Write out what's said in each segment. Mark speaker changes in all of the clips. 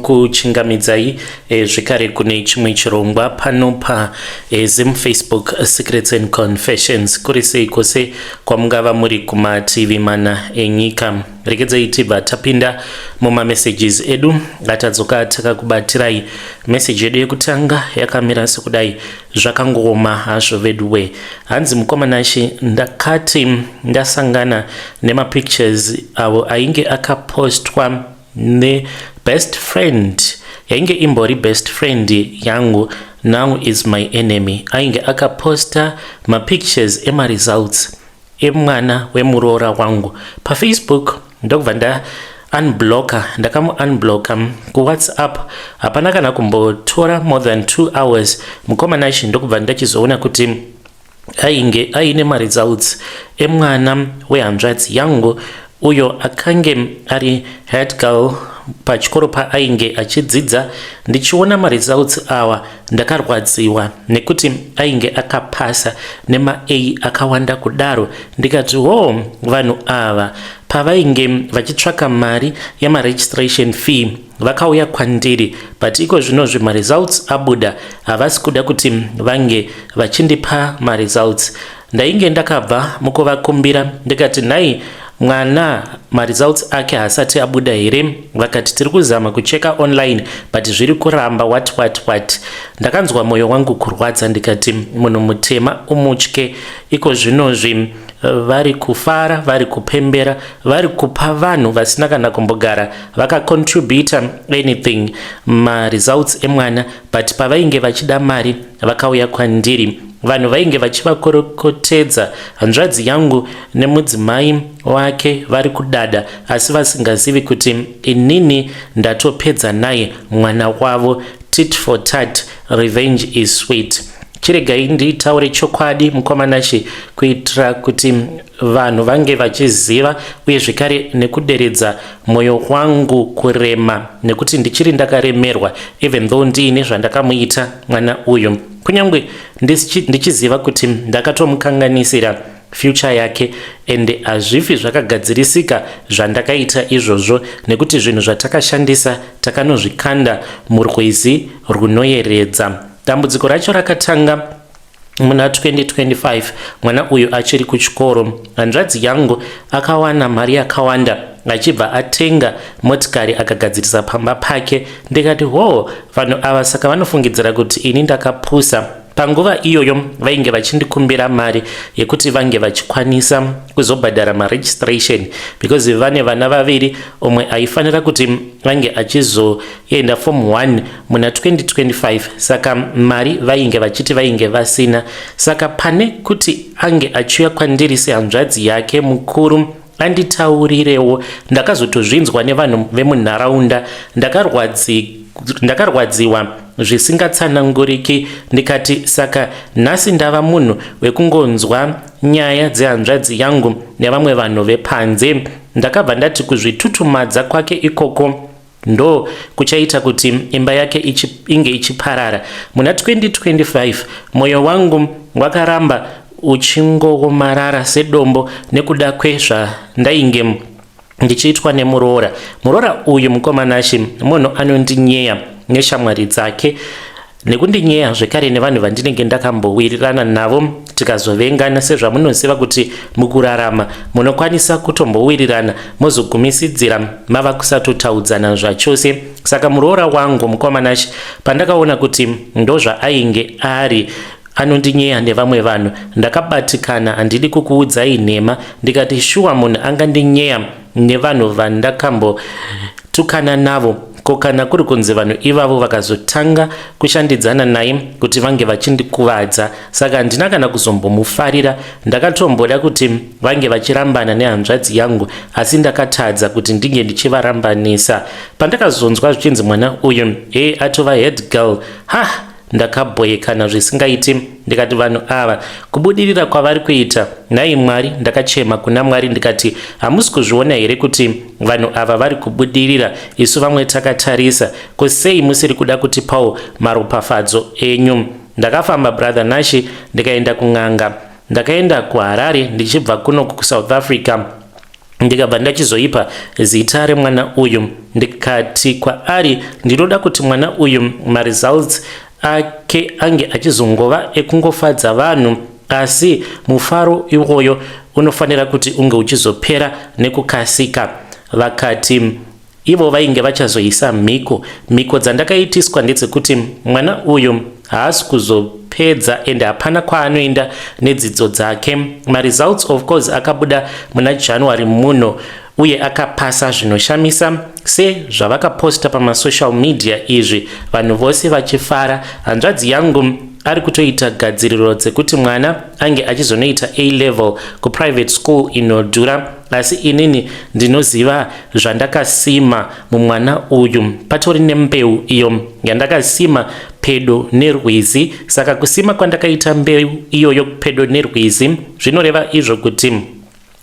Speaker 1: Kuchingamidzai zvekare kune chimwe chirongwa pano pa Zim Facebook Secrets and Confessions. Kuri sei kwose kwamungava muri kumativi mana enyika? Regedzai tibva tapinda mumamessages edu atadzoka takakubatirai. Message yedu yekutanga yakamira sekudai: zvakangooma hazvo veduwe. Hanzi, "Mukoma Nashe, ndakati ndasangana nemapictures avo ainge akapostwa nebest friend yainge imbori best friend yangu, now is my enemy. Ainge akaposta mapictures emaresults emwana wemuroora wangu paFacebook. Ndokubva ndaunblocka, ndakamuunblocka kuWhatsApp. Hapana kana kumbotora more than 2 hours, mukoma Nashe, ndokubva ndachizoona kuti ainge aine maresults emwana wehanzvadzi yangu, uyo akange ari head girl pachikoro paainge achidzidza. Ndichiona maresults awa ndakarwadziwa nekuti ainge akapasa nemaA akawanda kudaro. Ndikati, ho, vanhu ava pavainge vachitsvaka mari yemaregistration fee vakauya kwandiri, but iko zvinozvi maresults abuda, havasi kuda kuti vange vachindipa maresults. Ndainge ndakabva mukuvakumbira. Ndikati, nhai, mwana maresults ake haasati abuda here? Vakati, tiri kuzama kucheka online, but zviri kuramba, what what what. Ndakanzwa mwoyo wangu kurwadza. Ndikati, munhu mutema umutye. Iko zvinozvi vari kufara, vari kupembera, vari kupa vanhu vasina kana kumbogara vakacontributa anything maresults emwana, but pavainge vachida mari vakauya kwandiri. Vanhu vainge vachivakorokotedza, hanzvadzi yangu nemudzimai wake vari kudada, asi vasingazivi kuti inini ndatopedza naye mwana wavo. Tit for tat, revenge is sweet. Chiregai nditaure chokwadi, mukoma Nashe, kuitira kuti vanhu vange vachiziva, uye zvekare nekuderedza mwoyo wangu kurema, nekuti ndichiri ndakaremerwa, even though ndiine zvandakamuita mwana uyu, kunyange ndichiziva kuti ndakatomukanganisira future yake, ende hazvifi zvakagadzirisika zvandakaita izvozvo, nekuti zvinhu zvatakashandisa takanozvikanda murwizi runoyeredza. Dambudziko racho rakatanga muna 2025, mwana uyu achiri kuchikoro. Hanzvadzi yangu akawana mari yakawanda, achibva atenga motikari, akagadzirisa pamba pake. Ndikati, ho, vanhu ava saka vanofungidzira kuti ini ndakapusa. Panguva iyoyo vainge vachindikumbira mari yekuti vange vachikwanisa kuzobhadhara maregistration, because vane vana vaviri. Umwe aifanira kuti vange achizoenda form 1 muna 2025, saka mari vainge vachiti vainge vasina. Saka pane kuti ange achiuya kwandiri sehanzvadzi yake mukuru anditaurirewo, ndakazotozvinzwa nevanhu vemunharaunda. Ndakarwadziwa zvisingatsananguriki. Ndikati, saka nhasi ndava munhu wekungonzwa nyaya dzehanzvadzi yangu nevamwe vanhu vepanze. Ndakabva ndati kuzvitutumadza kwake ikoko ndo kuchaita kuti imba yake inge ichiparara muna 2025. Mwoyo wangu wakaramba uchingoomarara sedombo nekuda kwezvandainge ndichiitwa nemuroora. Muroora uyu, mukoma Nashe, munhu anondinyeya neshamwari dzake, nekundinyeya zvekare nevanhu vandinenge ndakambowirirana navo tikazovengana. Sezvamunoziva kuti mukurarama munokwanisa kutombowirirana, mozogumisidzira mava kusatotaudzana zvachose. Saka muroora wangu, mukoma Nashe, pandakaona kuti ndozvaainge ari, anondinyeya nevamwe vanhu, ndakabatikana. Handidi kukuudzai nhema. Ndikati, shuwa munhu angandinyeya nevanhu vandakambotukana navo? Ko kana kuri kunzi vanhu ivavo vakazotanga kushandidzana naye kuti vange vachindikuvadza? Saka handina kana kuzombomufarira. Ndakatomboda kuti vange vachirambana nehanzvadzi yangu, asi ndakatadza kuti ndinge ndichivarambanisa. Pandakazonzwa zvichinzi mwana uyu he atova head girl, ha, ndakabhoyekana zvisingaiti. Ndikati, vanhu ava kubudirira kwavari kuita, nhai Mwari? Ndakachema kuna Mwari ndikati, hamusi kuzviona here kuti vanhu ava vari kubudirira, isu vamwe takatarisa? Ko sei musiri kuda kutipawo maropafadzo enyu? Ndakafamba, brother Nashe, ndikaenda kun'anga. Ndakaenda kuHarare ndichibva kuno kuSouth Africa. Ndikabva ndachizoipa zita remwana uyu, ndikati kwaari ndinoda kuti mwana uyu maresults ake ange achizongova ekungofadza vanhu, asi mufaro iwoyo unofanira kuti unge uchizopera nekukasika. Vakati ivo vainge vachazoisa mhiko. Mhiko dzandakaitiswa ndedzekuti mwana uyu haasi kuzopedza ende hapana kwaanoenda nedzidzo dzake. Maresults of course akabuda muna January muno uye akapasa zvinoshamisa sezvavakaposta pamasocial media izvi, vanhu vose vachifara. Hanzvadzi yangu ari kutoita gadziriro dzekuti mwana ange achizonoita A level kuprivate school inodhura, asi inini ndinoziva zvandakasima mumwana uyu. Patori nembeu iyo yandakasima pedo nerwizi. Saka kusima kwandakaita mbeu iyoyo pedo nerwizi zvinoreva izvo kuti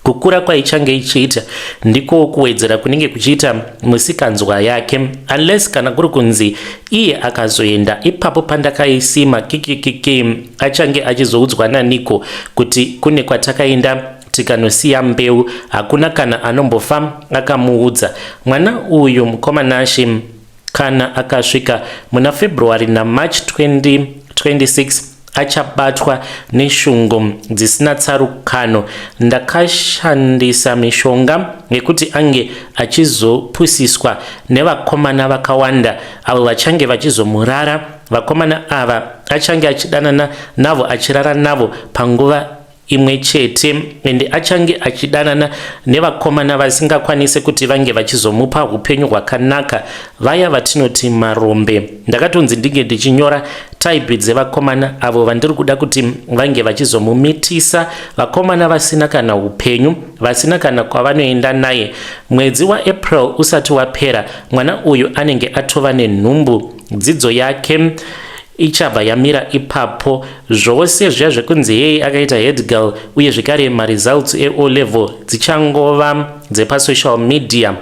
Speaker 1: kukura kwaichange ichiita ndiko kuwedzera kunenge kuchiita musikanzwa yake, unless kana kuri kunzi iye akazoenda ipapo pandakaisima kikikiki, achange achizoudzwa naniko kuti kune kwatakaenda tikanosiya mbeu? Hakuna kana anombofa akamuudza. Mwana uyu, mukomanashi, kana akasvika muna February naMarch 2026 achabatwa neshungu dzisina tsarukano. Ndakashandisa mishonga yekuti ange achizopusiswa nevakomana vakawanda avo vachange vachizomurara. Vakomana ava achange achidanana navo, achirara navo panguva imwe chete, ende achange achidanana nevakomana vasingakwanisi kuti vange vachizomupa upenyu hwakanaka, vaya vatinoti marombe. Ndakatonzi ndinge ndichinyora type dzevakomana avo vandiri kuda kuti vange vachizomumitisa, vakomana vasina kana upenyu, vasina kana kwavanoenda naye. Mwedzi waApril usati wapera, mwana uyu anenge atova nenhumbu. Dzidzo yake ichabva yamira ipapo. Zvose zviya zvekunzi hei, akaita head girl uye zvekare maresults eO level dzichangova dzepasocial media.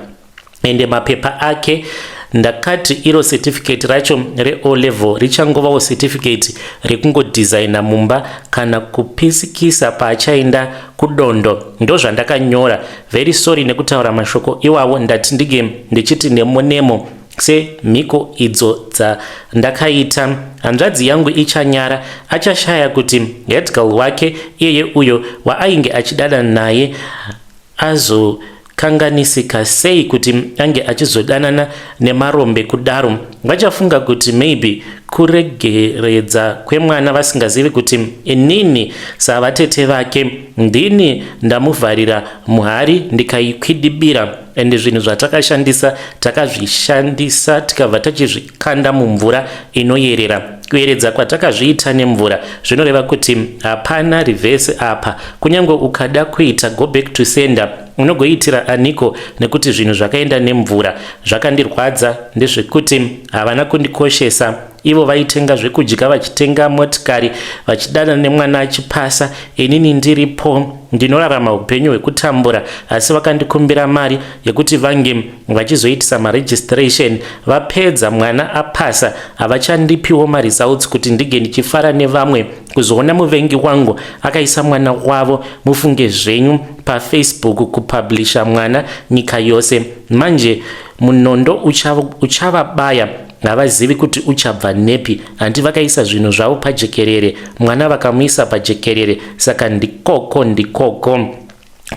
Speaker 1: Ende mapepa ake, ndakati iro certificate racho reO level richangovawo certificate rekungodhizaina mumba kana kupisikisa paachaenda kudondo. Ndozvandakanyora. Very sorry nekutaura mashoko iwawo. Ndati ndige ndichiti nemo nemo semhiko idzo dzandakaita. Hanzvadzi yangu ichanyara, achashaya kuti headgirl wake iyeye uyo waainge achidada naye azokanganisika sei kuti ange achizodanana nemarombe kudaro. Vachafunga kuti maybe kuregeredza kwemwana, vasingazivi kuti inini savatete vake ndini ndamuvharira muhari ndikaikwidibira. Ende zvinhu zvatakashandisa, takazvishandisa tikabva tachizvikanda mumvura inoyerera. Kuyeredza kwatakazviita nemvura zvinoreva kuti hapana reverse apa. Kunyange ukada kuita go back to sender, unogoitira aniko nekuti zvinhu zvakaenda nemvura? Zvakandirwadza ndezvekuti havana kundikoshesa. Ivo vaitenga zvekudya, vachitenga motikari, vachidana nemwana achipasa. Inini ndiripo ndinorarama upenyu hwekutambura, asi vakandikumbira mari yekuti vange vachizoitisa maregistration. Vapedza, mwana apasa, havachandipiwo maresults kuti ndige ndichifara nevamwe. Kuzoona muvengi wangu akaisa mwana wavo, mufunge zvenyu, paFacebook, kupublisha mwana nyika yose. Manje munondo uchavabaya, havazivi kuti uchabva nepi. Handi vakaisa zvinhu zvavo pajekerere, mwana vakamuisa pajekerere. Saka ndikoko ndikoko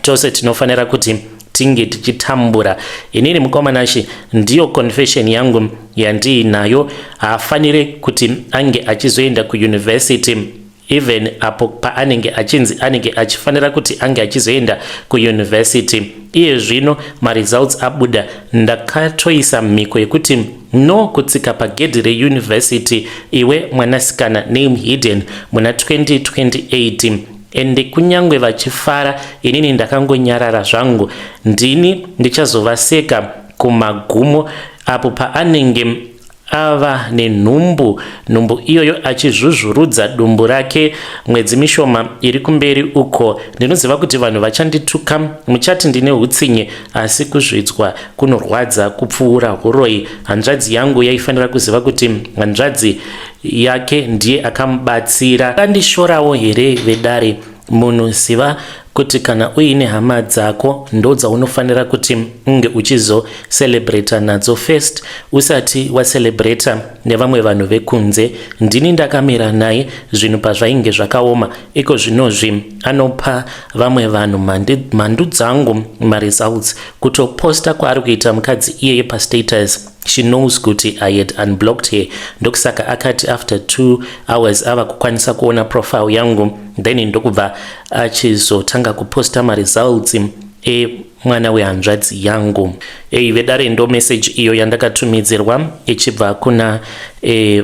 Speaker 1: tose tinofanira kuti tinge tichitambura. Inini, mukomanashi, ndiyo confession yangu yandiinayo. Haafaniri kuti ange achizoenda kuuniversity, even apo paanenge achinzi anenge achifanira kuti ange achizoenda kuuniversity. Iye zvino maresults abuda, ndakatoisa mhiko yekuti no kutsika pagedhi reuniversity iwe mwanasikana, name hidden, muna 2028. Ende kunyange vachifara, inini ndakangonyarara zvangu. Ndini ndichazovaseka kumagumo apo paanenge ava nenhumbu, nhumbu iyoyo achizvuzvurudza dumbu rake mwedzi mishoma iri kumberi uko. Ndinoziva kuti vanhu vachandituka, muchati ndine utsinye, asi kuzvidzwa kunorwadza kupfuura uroyi. Hanzvadzi yangu yaifanira kuziva kuti hanzvadzi yake ndiye akamubatsira. Kandishorawo here vedare? Munhu ziva. kuti kana uine hama dzako ndodzaunofanira kuti unge uchizocelebrata nadzo first usati wacelebrata nevamwe vanhu vekunze. Ndini ndakamira naye zvinhu pazvainge zvakaoma. Iko zvinozvi anopa vamwe vanhu mhandu dzangu maresults. Kutoposta kwaari kuita mukadzi iyeye pastatus, she knows kuti I had unblocked her. Ndokusaka akati after 2 hours ava kukwanisa kuona profile yangu, then ndokubva achizotanga kuposta maresults emwana wehanzvadzi yangu. Ei vedare, ndo message iyo yandakatumidzirwa ichibva kuna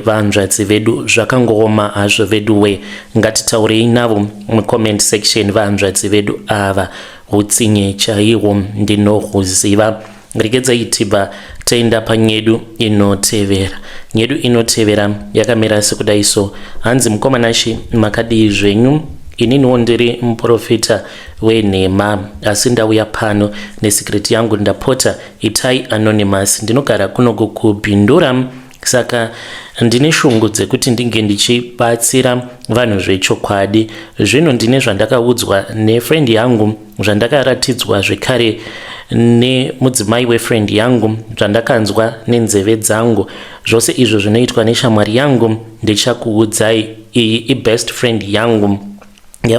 Speaker 1: vanzvadzi vedu. Zvakangooma hazvo vedu we. Ngatitaurei navo mucomment section vanzvadzi vedu ava. Utsinye chaihwo ndinohuziva. Regedzai tibva taenda panyedu inotevera. Nyedu inotevera yakamira sekudai so. Hanzi, "Mukomanashi, makadii zvenyu? Ininiwo ndiri muprofita wenhema, asi ndauya pano nesecret yangu. Ndapota itai anonymous. Ndinogara kunoku kuBindura, saka ndine shungu dzekuti ndinge ndichibatsira vanhu zvechokwadi. Zvino ndine zvandakaudzwa nefriend yangu, zvandakaratidzwa zvekare nemudzimai wefriend yangu, zvandakanzwa nenzeve dzangu. Zvose izvo zvinoitwa neshamwari yangu ndichakuudzai. Iyi ibest friend yangu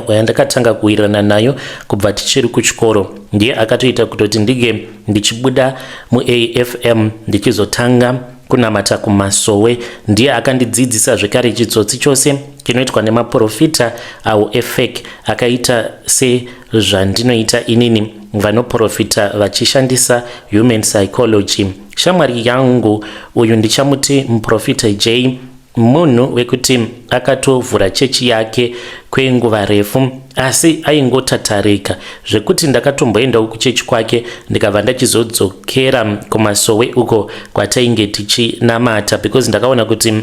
Speaker 1: yandakatanga kuwirirana nayo kubva tichiri kuchikoro. Ndiye akatoita kutoti ndinge ndichibuda muAFM ndichizotanga kunamata kumasowe. Ndiye akandidzidzisa zvekare chitsotsi chose chinoitwa nemaprofita awo efake, akaita sezvandinoita inini, vanoprofita vachishandisa human psychology. Shamwari yangu uyu ndichamuti muprofita J. Munhu wekuti akatovhura chechi yake kwenguva refu, asi aingotatarika zvekuti ndakatomboendawo kuchechi kwake, ndikabva ndachizodzokera kumasowe uko kwatainge tichinamata, because ndakaona kuti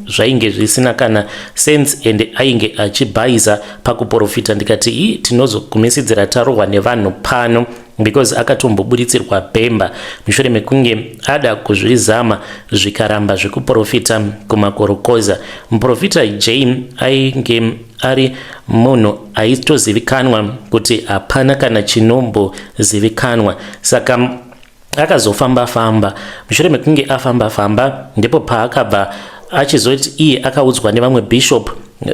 Speaker 1: zvainge zvisina kana sense and ainge achibhaiza pakuprofita. Ndikati i tinozogumisidzira tarohwa nevanhu pano, because akatomboburitsirwa bhemba mushure mekunge ada kuzvizama zvikaramba zvekuprofita kumakorokoza. Muprofita J ainge ari munhu aitozivikanwa kuti hapana kana chinombozivikanwa. Saka akazofamba famba. Mushure mekunge afamba famba, ndipo paakabva achizoti iye akaudzwa nevamwe bishop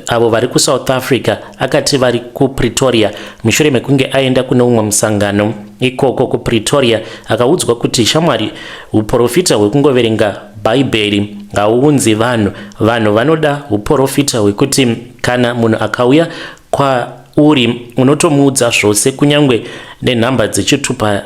Speaker 1: avo vari kuSouth Africa, akati vari kuPretoria. Mushure mekunge aenda kune umwe musangano ikoko kuPretoria, akaudzwa kuti, 'Shamwari, uprofita hwekungoverenga Bhaibheri hauunzi vanhu. Vanhu vanoda uprofita hwekuti kana munhu akauya kwauri unotomuudza zvose, kunyange nenhamba dzechitupa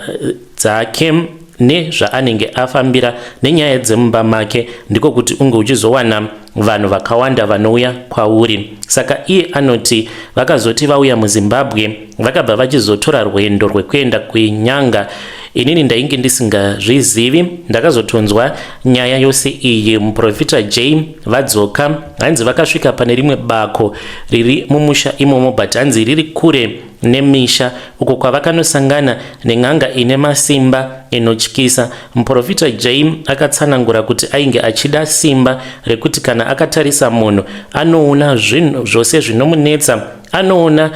Speaker 1: dzake nezvaanenge afambira nenyaya dzemumba make, ndiko kuti unge uchizowana vanhu vakawanda vanouya kwauri.' Saka iye anoti vakazoti vauya muZimbabwe, vakabva vachizotora rwendo rwekuenda kuNyanga. Inini ndainge ndisingazvizivi. Ndakazotonzwa nyaya yose iyi muprofita J vadzoka. Hanzi vakasvika pane rimwe bako riri mumusha imomo, but hanzi riri kure nemisha, uko kwavakanosangana nen'anga ine masimba inotyisa. Muprofita J akatsanangura kuti ainge achida simba rekuti kana akatarisa munhu anoona zvinhu zvose zvinomunetsa, anoona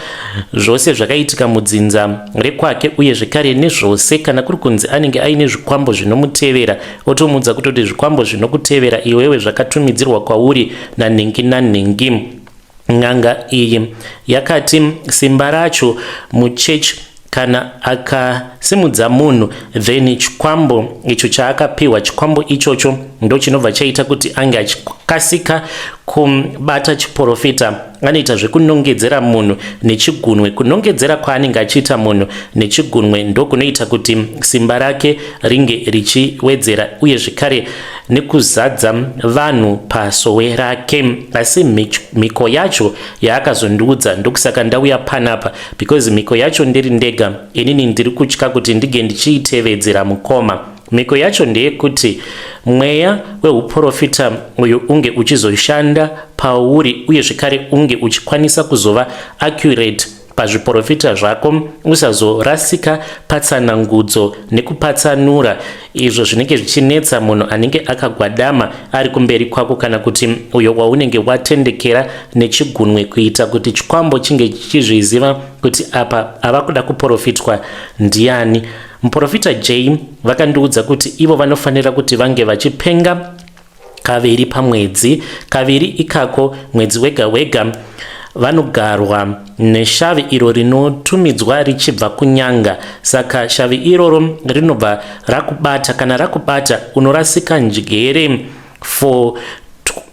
Speaker 1: zvose zvakaitika mudzinza rekwake, uye zvekare nezvose kana kuri kunzi anenge aine zvikwambo zvinomutevera, otomuudza kutoti zvikwambo zvinokutevera iwewe zvakatumidzirwa kwauri nanhingi nanhingi. N'anga iyi yakati simba racho muchechi, kana akasimudza munhu, then chikwambo icho chaakapiwa, chikwambo ichocho ndo chinobva chaita kuti ange achikasika kubata chiprofita. Anoita zvekunongedzera munhu nechigunwe. Kunongedzera kwaanenge achiita munhu nechigunwe ndokunoita kuti simba rake ringe richiwedzera, uye zvekare nekuzadza vanhu pasowe rake. Asi mhiko yacho yaakazondiudza, ndokusaka ndauya panapa, because mhiko yacho ndiri ndega inini ndiri kutya kuti ndige ndichiitevedzera. Mukoma, mhiko yacho ndeyekuti mweya weuprofita uyu unge uchizoshanda pauri, uye zvekare unge uchikwanisa kuzova accurate. pazviporofita zvako usazorasika patsanangudzo nekupatsanura izvo zvinenge zvichinetsa munhu anenge akagwadama ari kumberi kwako kana kuti uyo waunenge watendekera nechigunwe kuita kuti chikwambo chinge chichizviziva kuti apa ava kuda kuporofitwa ndiani. Muporofita J vakandiudza kuti ivo vanofanira kuti vange vachipenga kaviri pamwedzi, kaviri ikako mwedzi wega wega vanogarwa neshavi iro rinotumidzwa richibva kunyanga. Saka shavi iroro rinobva rakubata, kana rakubata unorasika njere for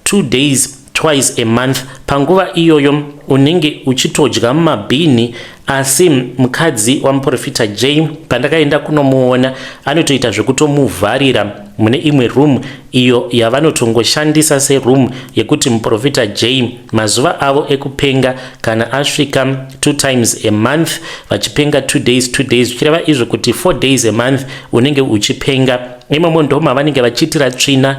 Speaker 1: 2 days twice a month. Panguva iyoyo unenge uchitodya mumabhini, asi mukadzi wamuprofita J pandakaenda kunomuona anotoita zvekutomuvharira mune imwe room iyo yavanotongoshandisa seroom yekuti muprofita J mazuva avo ekupenga kana asvika 2 times a month vachipenga 2 days 2 days, zvichireva izvo kuti 4 days a month unenge uchipenga. Imomo ndo mavanenge vachiitira tsvina,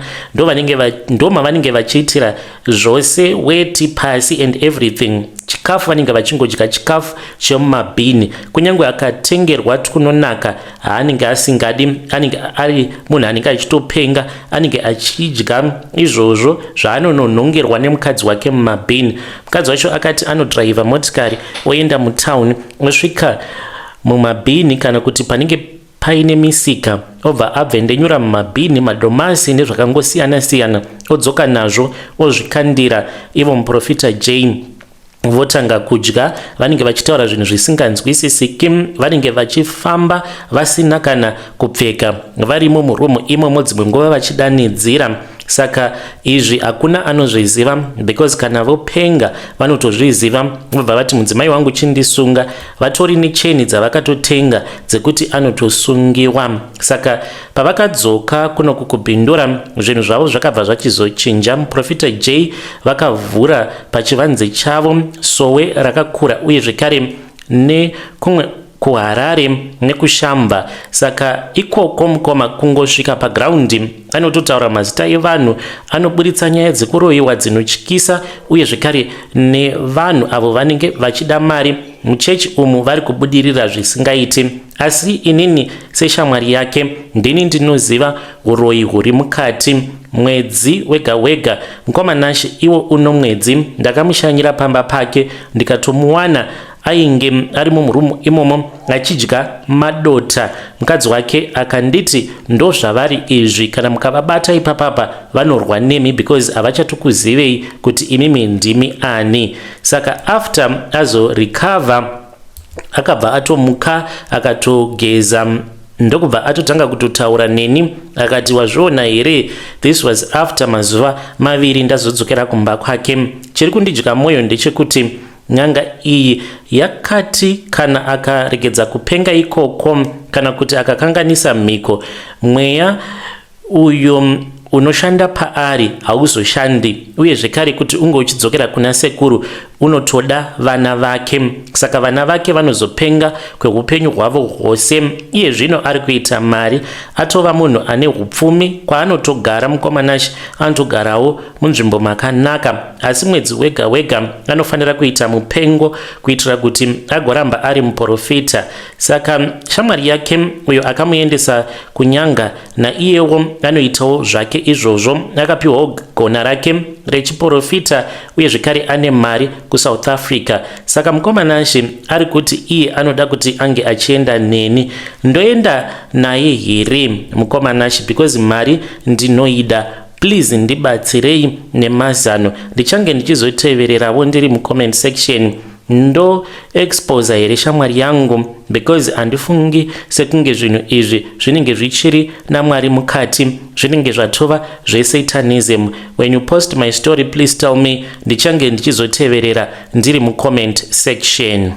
Speaker 1: ndo mavanenge vachiitira zvose, weti pasi and everything. Chikafu vanenge vachingodya chikafu chemumabhini, kunyange akatengerwa twunonaka haanenge asingadi, anenge ari munhu anenge achitopenga, anenge achidya izvozvo zvaanononhongerwa nemukadzi wake mumabhini. Mukadzi wacho akati anodhiraivha motikari oenda mutauni, osvika mumabhini kana kuti panenge paine misika, obva abvendenyura mumabhini madomasi nezvakangosiyana siyana, odzoka nazvo ozvikandira ivo muprofita Jane votanga kudya. Vanenge vachitaura zvinhu zvisinganzwisisiki, vanenge vachifamba vasina kana kupfeka, varimo murumu imomo, dzimwe nguva vachidanidzira. Saka izvi hakuna anozviziva because kana vopenga vanotozviziva, vobva vati, "Mudzimai wangu chindisunga." Vatori necheni dzavakatotenga dzekuti anotosungiwa. Saka pavakadzoka kunoku kubhindura, zvinhu zvavo zvakabva zvachizochinja. Muprofita J vakavhura pachivanze chavo sowe rakakura, uye zvekare nekumwe kuHarare nekuShamba. Saka ikoko mukoma, kungosvika pagraundi anototaura mazita evanhu, anoburitsa nyaya dzekuroyiwa dzinotyisa, uye zvekare nevanhu avo vanenge vachida mari muchechi umu vari kubudirira zvisingaiti. Asi inini seshamwari yake ndini ndinoziva uroyi huri mukati. Mwedzi wega wega, mukoma Nashe, iwo uno mwedzi ndakamushanyira pamba pake ndikatomuwana ainge ari mumurumu imomo achidya madota. Mukadzi wake akanditi ndo zvavari izvi, kana mukavabata ipapapa vanorwa nemi because havachatokuzivei kuti imimi ndimi ani. Saka after azorecover akabva atomuka, akatogeza, ndokubva atotanga kutotaura neni, akati, "Wazviona here?" This was after mazuva 2 ndazodzokera kumba kwake. Chiri kundidya mwoyo ndechekuti n'anga iyi yakati kana akaregedza kupenga ikoko kana kuti akakanganisa mhiko, mweya uyo unoshanda paari hauzoshandi, uye zvekare kuti unge uchidzokera kuna sekuru unotoda vana vake. Saka vana vake vanozopenga kweupenyu hwavo hwose. Iye zvino ari kuita mari, atova munhu ane upfumi. Kwaanotogara, mukoma Nashe, anotogarawo munzvimbo makanaka, asi mwedzi wega wega anofanira kuita mupengo kuitira kuti agoramba ari muprofita. Saka shamwari yake uyo akamuendesa kunyanga naiyewo anoitawo zvake izvozvo, akapiwawo gona rake rechiprofita, uye zvekare ane mari kuSouth Africa. Saka mukoma Nashe, ari kuti iye anoda kuti ange achienda neni. Ndoenda naye here, mukoma Nashe? Because mari ndinoida. Please ndibatsirei nemazano, ndichange ndichizotevererawo ndiri mucomment section. Ndo exposa here shamwari yangu? Because handifungi sekunge zvinhu izvi zvinenge zvichiri naMwari mukati, zvinenge zvatova zvesatanism. When you post my story, please tell me, ndichange ndichizoteverera ndiri mucomment section.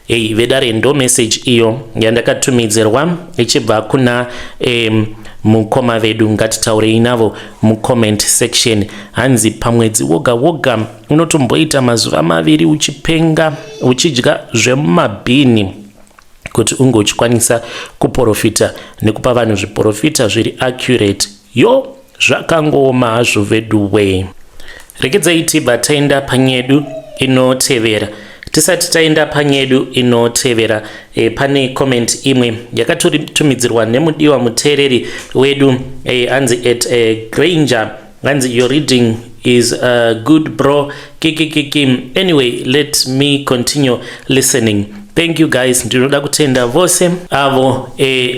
Speaker 1: Ei vedare, ndo message iyo yandakatumidzirwa ichibva kuna mukoma vedu. Ngatitaurei navo mucomment section. Hanzi pamwedzi woga woga unotomboita mazuva 2 uchipenga, uchidya zvemumabhini kuti unge uchikwanisa kuprofita nekupa vanhu zviprofita zviri accurate. Yo, zvakangooma hazvo vedu wee. Regedzai tibva taenda panyedu inotevera. Tisati taenda panyedu inotevera, pane comment imwe yakatumidzirwa nemudiwa muteereri wedu, anzi at Granger, anzi, "Your reading is good, bro." Kikikiki. Anyway, let me continue listening. Thank you guys. Ndinoda kutenda vose avo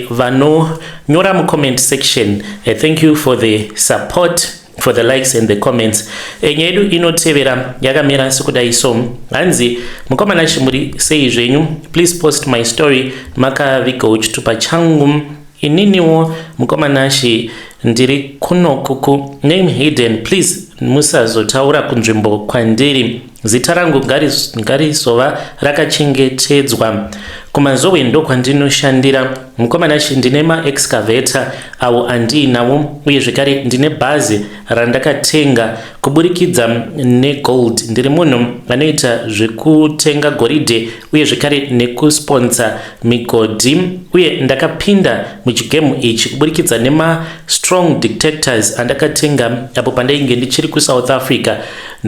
Speaker 1: vanonyora mucomment section. Thank you for the support, for the likes and the comments. Nyaya yedu inotevera yakamira sekudai so. Hanzi, "Mukomana, chimuri sei zvenyu? Please post my story. Makavigawo chitupa changu. Ininiwo, mukomanashi, ndiri kunokuku, name hidden please, musazotaura kunzvimbo kwandiri. Zita rangu ngarizova rakachengetedzwa. Kumazowe ndokwandinoshandira. Mukomanashi, ndine maexcavator awo andiinawo, uye zvekare ndine bhazi randakatenga kuburikidza negold. Ndiri munhu anoita zvekutenga goridhe uye zvekare nekusponsor migodhi, uye ndakapinda muchigame ichi kuburikidza nemastrong detectors andakatenga apo pandainge ndichiri kuSouth Africa,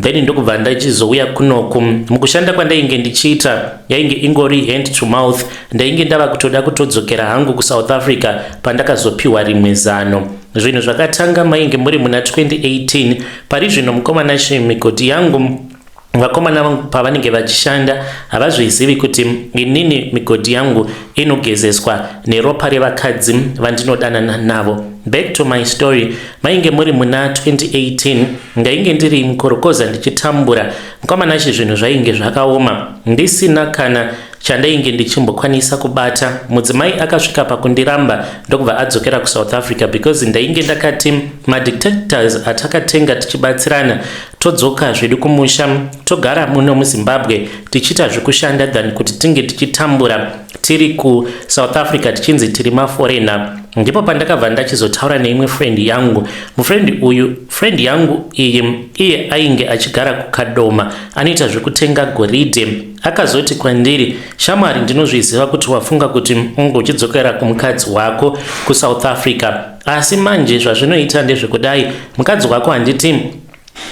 Speaker 1: then ndokubva ndachizouya kunoku. Mukushanda kwandainge ndichiita yainge ingori hand to mouth. Ndainge ndava kutoda kutodzokera hangu kuSouth Africa pandakazopiwa rimwe zano. Zvinhu zvakatanga mainge muri muna 2018. Pari zvino, mukomana, migodhi yangu, vakomana vangu pavanenge vachishanda havazvizivi kuti inini migodhi yangu inogezeswa neropa revakadzi vandinodanana navo. Back to my story. Mainge muri muna 2018, ndainge ndiri mukorokoza ndichitambura. Mukomanachi, zvinhu zvainge zvakaoma, ndisina kana chandainge ndichimbokwanisa kubata. Mudzimai akasvika pakundiramba ndokubva adzokera kuSouth Africa because ndainge ndakati madetectors atakatenga tichibatsirana, todzoka zvedu kumusha, togara muno muZimbabwe tichiita zvekushanda than kuti tinge tichitambura tiri kuSouth Africa tichinzi tiri maforeigner. Ndipo pandakabva ndachizotaura neimwe friend yangu. Mufriend uyu, friend yangu iyi, iye ainge achigara kuKadoma, anoita zvekutenga goridhe. Akazoti kwandiri, 'Shamwari, ndinozviziva kuti wafunga kuti unge uchidzokera kumukadzi wako kuSouth Africa, asi manje zvazvinoita ndezvekudai. Mukadzi wako, handiti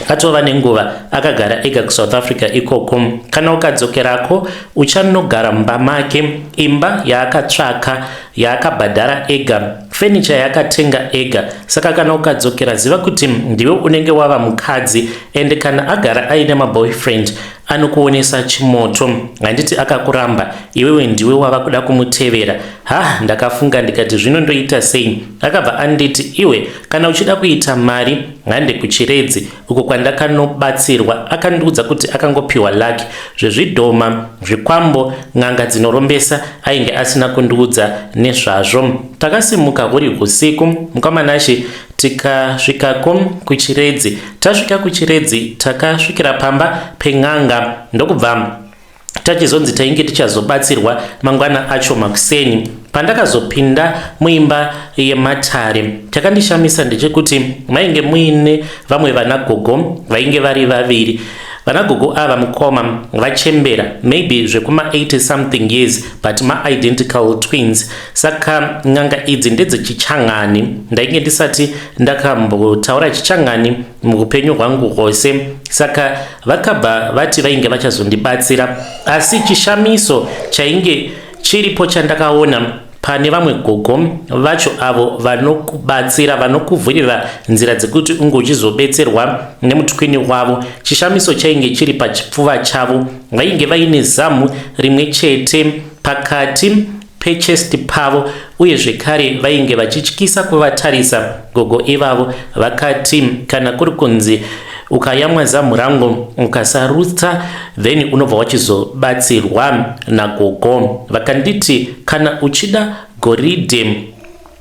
Speaker 1: atova nenguva akagara ega kuSouth Africa ikoko? Kana ukadzokerako uchanogara mumba make, imba yaakatsvaka, yaakabhadhara ega, fenicha yaakatenga ega. Saka kana ukadzokera, ziva kuti ndiwe unenge wava mukadzi, ende kana agara aine maboyfriend anokuonesa chimoto. Handiti akakuramba, iwewe ndiwe wava kuda kumutevera?' Ha, ndakafunga ndikati, zvino ndoita sei? Akabva anditi, 'Iwe, kana uchida kuita mari, hande kuChiredzi uko kwandakanobatsirwa.' Akandiudza kuti akangopiwa lucky. Zvezvidhoma, zvikwambo, n'anga dzinorombesa ainge asina kundiudza nezvazvo. Takasimuka huri usiku, mukwamanashi, tikasvikako kuChiredzi. Tasvika kuChiredzi, takasvikira pamba pen'anga, ndokubva tachizonzi tainge tichazobatsirwa mangwana acho makuseni. Pandakazopinda muimba yematare, chakandishamisa ndechekuti mainge muine vamwe vanagogo vainge vari vaviri. Vanagogo ava, mukoma, vachembera, maybe zvekuma80 something years, but maidentical twins. Saka n'anga idzi ndedzechichangani. Ndainge ndisati ndakambotaura chichangani muupenyu hwangu hwose. Saka vakabva vati vainge vachazondibatsira, asi chishamiso chainge chiripo chandakaona pane vamwe gogo vacho avo vanokubatsira, vanokuvhurira nzira dzekuti unge uchizobetserwa nemutwini wavo, chishamiso chainge chiri pachipfuva chavo. Vainge vaine zamu rimwe chete pakati pechest pavo, uye zvekare vainge vachityisa kuvatarisa. Gogo ivavo vakati, kana kuri kunzi ukayamwa zamu rangu ukasarutsa, then unobva wachizobatsirwa nagogo. Vakanditi, kana uchida goridhe,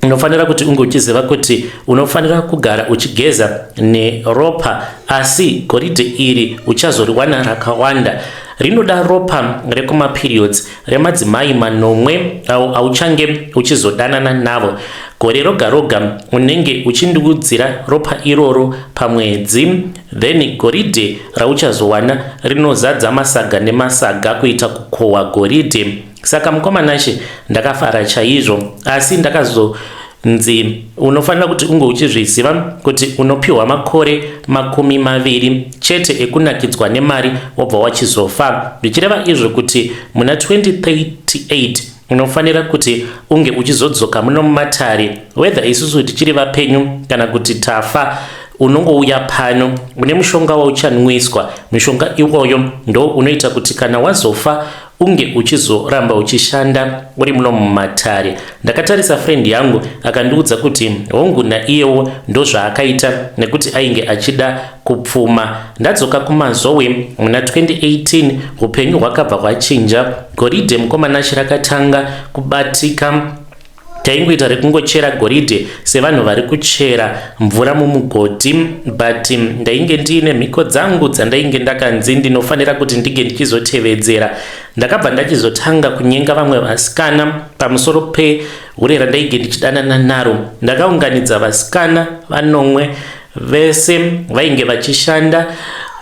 Speaker 1: unofanira kuti unge uchiziva kuti unofanira kugara uchigeza neropa, asi goridhe iri uchazoriwana rakawanda. Rinoda ropa rekumaperiods remadzimai manomwe au auchange uchizodanana navo. Gore roga roga unenge uchindiudzira ropa iroro pamwedzi, then goridhe rauchazowana rinozadza masaga nemasaga, kuita kukohwa goridhe." Saka mukomanashe, ndakafara chaizvo, asi ndakazo Nzi unofanira kuti unge uchizviziva kuti unopiwa makore 20 chete ekunakidzwa nemari, wobva wachizofa, zvichireva izvo kuti muna 2038 unofanira kuti unge uchizodzoka muno mumatare, whether isusu tichiri vapenyu kana kuti tafa. Unongouya pano une mushonga wauchanwiswa. Mushonga iwoyo ndo unoita kuti kana wazofa unge uchizoramba uchishanda uri muno mumatare. Ndakatarisa friend yangu, akandiudza kuti hongu, naiyewo ndozvaakaita nekuti ainge achida kupfuma. Ndadzoka kuMazowe muna 2018, upenyu hwakabva hwachinja. Goridhe, mukoma Nashe, rakatanga kubatika. Taingoita rekungochera goridhe sevanhu vari kuchera mvura mumugodhi, but ndainge ndiine mhiko dzangu dzandainge ndakanzi ndinofanira kuti ndinge ndichizotevedzera. Ndakabva ndachizotanga kunyenga vamwe vasikana pamusoro pehure randainge ndichidanana naro. Ndakaunganidza vasikana vanomwe, vese vainge vachishanda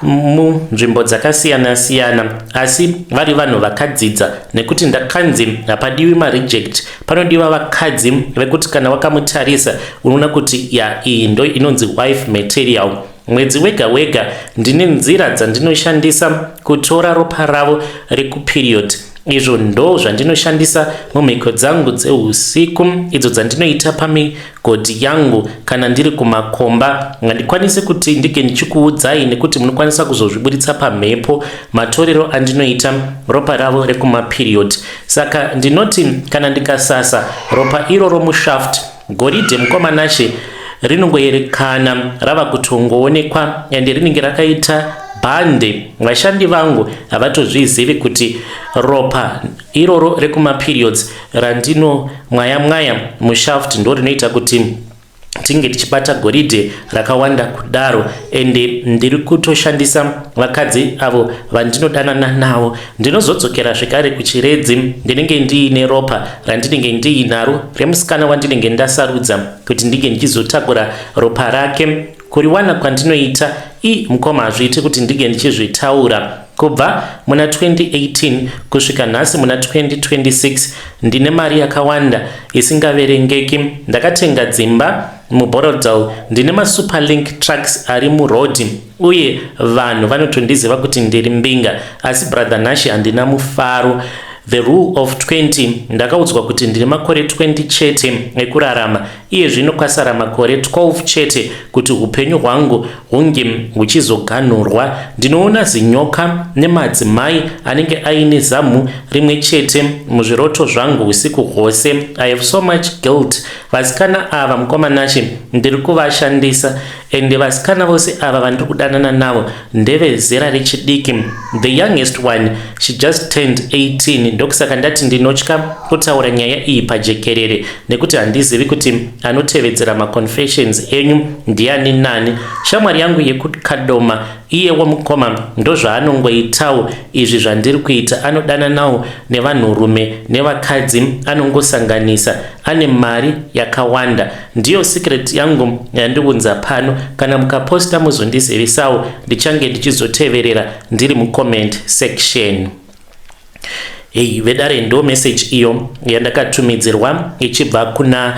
Speaker 1: munzvimbo dzakasiyana-siyana, asi vari vanhu vakadzidza, nekuti ndakanzi hapadiwi mareject, panodiwa vakadzi vekuti kana wakamutarisa unoona kuti ya, iyi ndo inonzi wife material. Mwedzi wega wega ndine nzira dzandinoshandisa kutora ropa ravo rekuperiod. Izvo ndo zvandinoshandisa mumhiko dzangu dzeusiku, idzo dzandinoita pamigodhi yangu kana ndiri kumakomba. Handikwanisi kuti ndige ndichikuudzai nekuti munokwanisa kuzozviburitsa pamhepo matorero andinoita ropa ravo rekumaperiod. Saka ndinoti kana ndikasasa ropa iroro mushaft, goridhe, mukoma Nashe, rinongoerekana rava kutongoonekwa, ende rinenge rakaita bhande. Vashandi vangu havatozvizivi kuti ropa iroro rekumaperiods randinomwaya mwaya mushaft ndo rinoita kuti tinge tichibata goridhe rakawanda kudaro. Ende ndiri kutoshandisa vakadzi avo vandinodanana navo. Ndinozodzokera zvekare kuChiredzi, ndinenge ndiine ropa randinenge ndiinaro remusikana wandinenge ndasarudza kuti ndinge ndichizotakura ropa rake. Kuriwana kwandinoita i, mukoma, hazviiti kuti ndinge ndichizvitaura. Kubva muna 2018 kusvika nhasi muna 2026, ndine mari yakawanda isingaverengeki. Ndakatenga dzimba muBorrowdale, ndine masuperlink trucks ari murodhi, uye vanhu vanotondiziva kuti ndiri mbinga. Asi brother Nashe, handina mufaro. The rule of 20, ndakaudzwa kuti ndine makore 20 chete ekurarama. Iye zvino kwasara makore 12 chete kuti upenyu hwangu hunge huchizoganhurwa. Ndinoona zinyoka nemadzimai anenge aine zamu rimwe chete muzviroto zvangu usiku hwose. I have so much guilt. Vasikana ava, mukoma Nashe, ndiri kuvashandisa, ende vasikana vose ava vandiri kudanana navo ndevezera rechidiki. The youngest one, she just turned 18. Ndokusaka ndati ndinotya kutaura nyaya iyi pajekerere, nekuti handizivi kuti anotevedzera maconfessions enyu ndiani nani. Shamwari yangu yekuKadoma, iyewo mukoma, ndozvaanongoitawo izvi zvandiri kuita. Anodananawo nevanhurume nevakadzi, anongosanganisa. Ane mari yakawanda. Ndiyo secret yangu yandiunza pano. Kana mukaposta, muzondizivisawo, ndichange ndichizoteverera ndiri mucomment section. Hei vedare, ndo message iyo yandakatumidzirwa ichibva kuna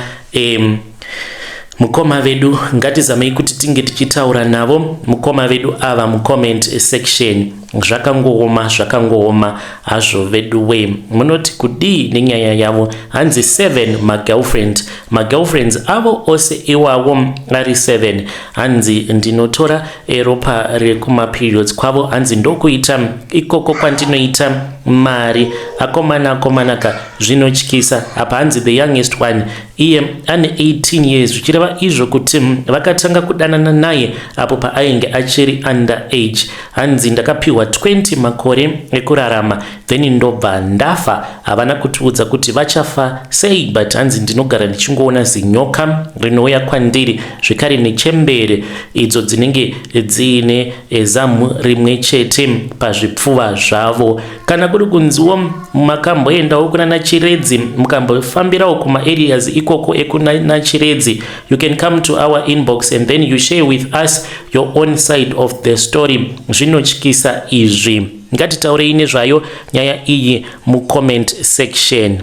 Speaker 1: mukoma vedu. Ngatizamei kuti tinge tichitaura navo mukoma vedu ava mucomment section. Zvakangooma, zvakangooma hazvo vedu we. Munoti kudii nenyaya yavo? Hanzi 7 magirlfriend, magirlfriends avo ose iwawo ari 7. Hanzi ndinotora eropa rekumaperiods kwavo, hanzi ndokuita ikoko kwandinoita mari. Akomana, akomanaka, zvinotyisa apa. Hanzi the youngest one iye ane 18 years, zvichireva izvo kuti vakatanga kudanana naye apo paainge achiri under age. Hanzi ndakapiwa 20 makore ekurarama, then ndobva ndafa. Havana kutiudza kuti vachafa sei, but hanzi ndinogara ndichingoona zinyoka rinouya kwandiri, zvekare nechembere idzo dzinenge dziine zamu rimwe chete pazvipfuva zvavo. Kana kuri kunziwo makamboendawo kuna Chiredzi, mukambofambirawo kumaareas ikoko ekuna Chiredzi, you can come to our inbox and then you share with us your own side of the story. Zvinotyisa izvi. Ngatitaurei nezvayo nyaya iyi mucomment section.